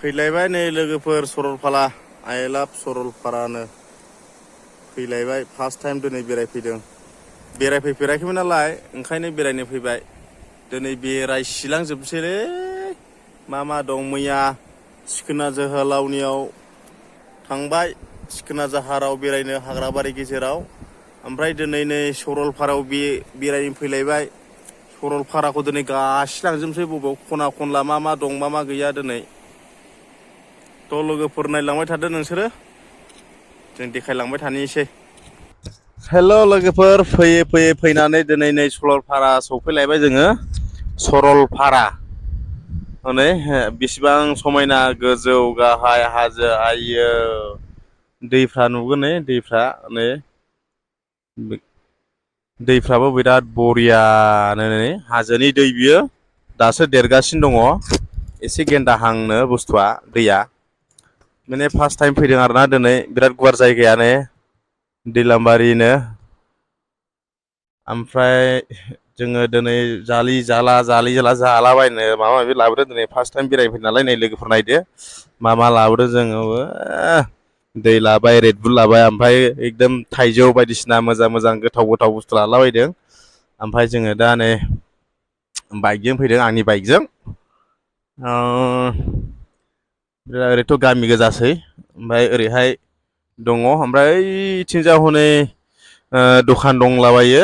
फैलायबाय नै लोगोफोर सरलपारा आइ लाभ सरलपारानो फैलायबाय फार्स्ट टाइम दिनै बेरायफैफेराखैमोन नालाय ओंखायनो बेरायनो फैबाय दिनै बेरायसिलांजोबसैलै मा दं मैया सिखोना जोहोलावनियाव थांबाय सिखोना जाहाराव बेरायनो हाग्राबारि गेजेराव ओमफ्राय दिनै नै सरलपारायाव बेरायनो फैलायबाय सरलपाराखौ दिनै गासिलांजोबसै बबेयाव खना खनला मा दं मा गैया दिनै थ' लोगोफोर नायलांबाय थादो नोंसोरो जों देखायलांबाय थानोसै हेल' लोगोफोर फैयै फैनानै दिनै नै सरलपारा सफैलायबाय जोङो सरलपारा हनै बेसेबां समायना गोजौ गाहाय हाजो आइयो दैफ्रा नुगोन नै दैफ्राबो बिराद बरियानो नै हाजोनि दै बियो दासो देरगासिनो दङ एसे गेन्दाहांनो बुस्थुआ दैया माने फार्स्ट टाइम फैदों आरोना दिनै बिराद गुवार जायगायानो दैलामबारिनो ओमफ्राय जोङो दिनै जालि जाला जालाबायनो माबा माबि लाबोदो दिनै फार्स्ट टाइम बेरायफैदों नालाय नै लोगोफोर नायदो मा लाबोदो जोङो दै लाबाय रेडबुल लाबाय ओमफ्राय एकदम थाइजौ बायदिसिना मोजां गोथाव बुस्थु लालाबायदों ओमफ्राय जोङो दा नै बाइकजों फैदों आंनि बाइकजों ओरैथ' गामि गोजासै ओमफ्राय ओरैहाय दङ ओमफ्राय ओइथिंजा हनै दखान दंलाबायो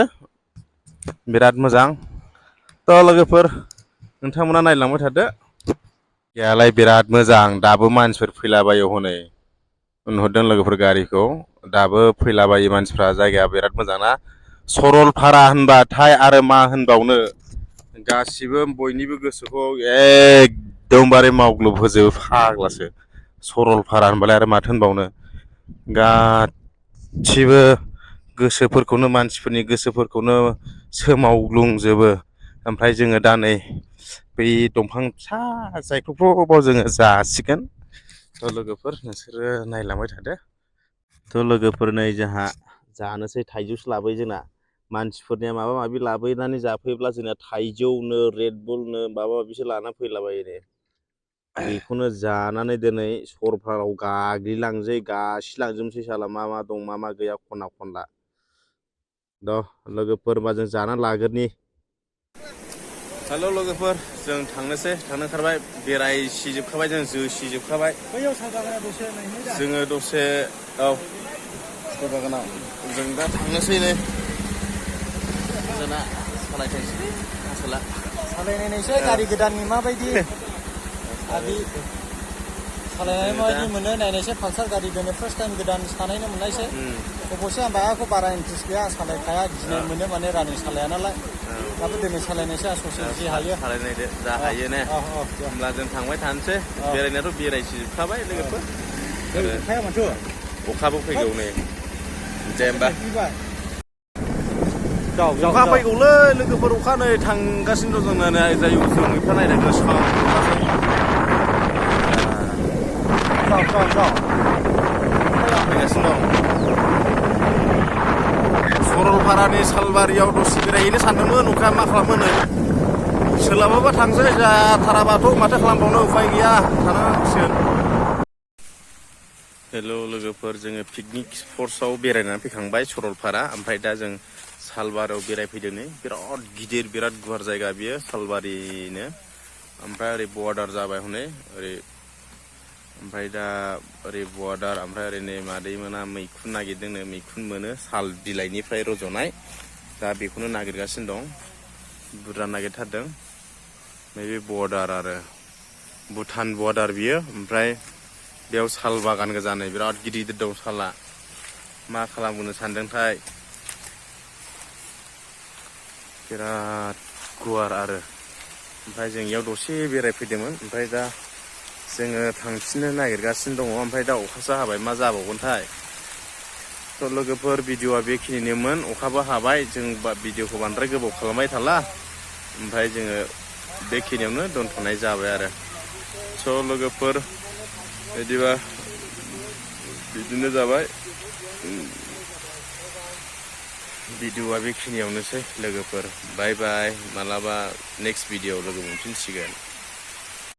बिराद मोजां थ' लोगोफोर नोंथांमोना नायलांबाय थादो जायगायालाय बिराद मोजां दाबो मानसिफोर फैलाबायो हनै नुहरदों लोगोफोर गारिखौ दाबो फैलाबायो मानसिफ्रा जायगाया बिराद मोजां ना सरलपारा होनबाथाय आरो मा होनबावनो गासिबो बयनिबो गोसोखौ एकदमबारे मावग्लुबहोजोबो फाग्लासो सरलपारा होनबालाय आरो माथो होनबावनो गासिबो गोसोफोरखौनो मानसिफोरनि गोसोफोरखौनो सोमावग्लुंजोबो ओमफ्राय जोङो दा नै बै दंफां फिसा सायख्लुमाव जोङो जासिगोन थ' लोगोफोर नोंसोरो नायलांबाय थादो थ' लोगोफोर नै जोंहा जानोसै थाइजौसो लाबोयो जोंना मानसिफोरनिया माबा माबि लाबोनानै जाफैयोब्ला जोंना थाइजौनो रेडबुलनो माबा माबिसो लाना फैलाबायो बेखौनो जानानै दिनै सरलपारायाव गासिलांजोबनोसै साला मा दं मा गैया खना खनला लोगोफोर होनबा जों जानानै लाग्रोनि हेल' लोगोफोर जों थांनो ओंखारबाय बेरायसिजोबखाबाय जों जोसिजोबखाबाय जोङो दसे बागानाव जों दा थांनोसै नै जोंना सालायथोंसै आसोला सालायनायनोसै गारि गोदाननि माबायदि सालायनाय माबायदि मोनो नायनोसै पालसार गारि दिनै फार्स्ट टाइम गोदान सालायनो मोननायसै अबयसे आं बाहायखौ बारा इन्ट्रेस्ट गैया सालायखाया गिनाय मोनो माने रानिं सालाया नालाय दाबो दिनै सालायनोसै आं ससे जि हायो सालायनायदो जा हायो ने होमब्ला जों थांबाय थानोसै बेरायनायाथ' बेरायसिजोबखाबाय लोगोफोर अखाबो फैगौ नै दे होमबा अखा फैगौलै लोगोफोर अखा नै थांगासिनो दं जोंना जाय जों एफा नायनो गोसोखां फैगासिनो दं सरलपारानि सालबारियाव दसे बेरायहैनो सानदोंमोन अखाया मा खालामो नै सोलाबाबा थांसै जाथाराबाथ' माथो खालामबावनो उफाय गैया थानांसिगोन हेल' लोगोफोर जोङो पिकनिक स्पट्सआव बेरायनानै फैखांबाय सरलपारा ओमफ्राय दा जों सालबारियाव बेरायफैदों नै बिराद गिदिर बिराद गुवार जायगा बियो सालबारिनो ओमफ्राय ओरै बर्डार जाबाय हनै ओरै ओमफ्राय दा ओरै बर्डार ओमफ्राय ओरै नै मादैमोना मैखुन नागिरदोंनो मैखुन मोनो साल बिलाइनिफ्राय रज'नाय दा बेखौनो नागिरगासिनो दं बुरजा नागिरथारदों नैबे बर्डार आरो भुटान बर्डार बियो ओमफ्राय बेयाव साल बागान गोजानै बिराद गिदिर दं साला मा खालामबोनो सानदोंथाय बिराद गुवार आरो ओमफ्राय जों इयाव दसे बेरायफैदोंमोन ओमफ्राय दा जोङो थांफिननो नागिरगासिनो दङ ओमफ्राय दा अखासो हाबाय मा जाबावगोनथाय थ' लोगोफोर भिडिअ'आ बेखिनिनोमोन अखाबो हाबाय जों भिडिअ'खौ बांद्राय गोबाव खालामबाय थाला ओमफ्राय जोङो बेखिनियावनो दोनथ'नाय जाबाय आरो स' लोगोफोर बिदिनो जाबाय भिडिअ'आ बेखिनियावनोसै लोगोफोर बाय बाय मालाबा नेक्स्ट भिडिअ'आव लोगो मोनफिनसिगोन